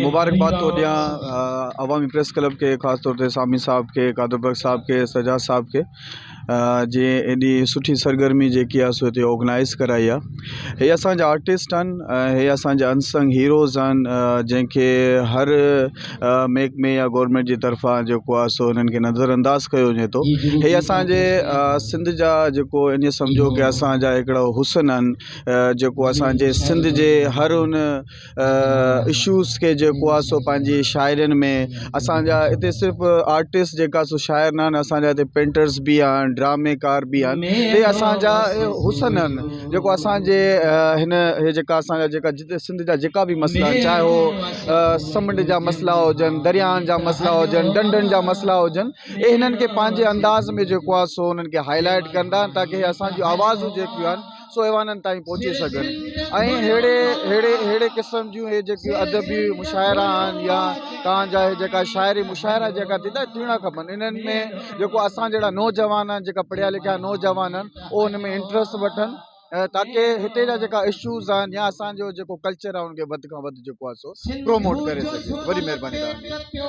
مبارڪباد ٿو ڏيان عوامي پريس ڪلب کي خاص طور تي سامي صاحب کي قادر بخش صاحب کي سجاد صاحب کي جنهن ايڏي سٺي سرگرمي جيڪي آهي سو هتي آرگنائز ڪرائي آهي هي اسان جا آرٽسٽ آهن هي اسان جا انسنگ هيروز آهن جنهن کي هر محڪمي يا گورنمينٽ جي طرفان جيڪو آهي سو هنن کي نظر انداز ڪيو وڃي ٿو هي اسان جي سنڌ جا جيڪو ائين سمجهو ڪي اسان جا هڪڙو حسن آهن جيڪو اسان جي سنڌ جي هر ان اشوز کي جيڪو آهي سو پنهنجي شاعرين ۾ اسان جا هتي صرف آرٽسٽ جيڪا سو شاعر نه آهن اسان جا هتي پينٽرس به آهن ڊرامي ڪار به آهن هي اسان جا حسن آهن جيڪو اسان جي هن هي جيڪا اسان جا جيڪا جتي سنڌ جا جيڪا به مسئلا آهن چاهي هو سمنڊ جا مسئلا هجن دريائن جا مسئلا هجن ڍنڍن جا مسئلا هجن اهي هنن کي پنهنجي انداز ۾ جيڪو آهي سو انهن کي هائي لائيٽ ڪندا آهن تاڪه اسان جون آوازون جيڪيون آهن سو ايوانن تائين پهچي سگهن ۽ ههڙي ههڙي ههڙي قسم جون هي جيڪي ادبي مشاعرا آهن يا توهان جا هي جيڪا شاعري مشاعرا جيڪا ٿيندا ٿيڻا کپن انهن ۾ جيڪو اسان جهڙا نوجوان آهن جيڪا پڙهيا لکيا نوجوان آهن اهو ان ۾ انٽرسٽ وٺن تاڪي هتي جا جيڪا اشوز آهن يا اسان جو جيڪو ڪلچر آهي ان کي وڌ کان وڌ جيڪو آهي سو پروموٽ ڪري سگهجي وڏي مهرباني توهان جي.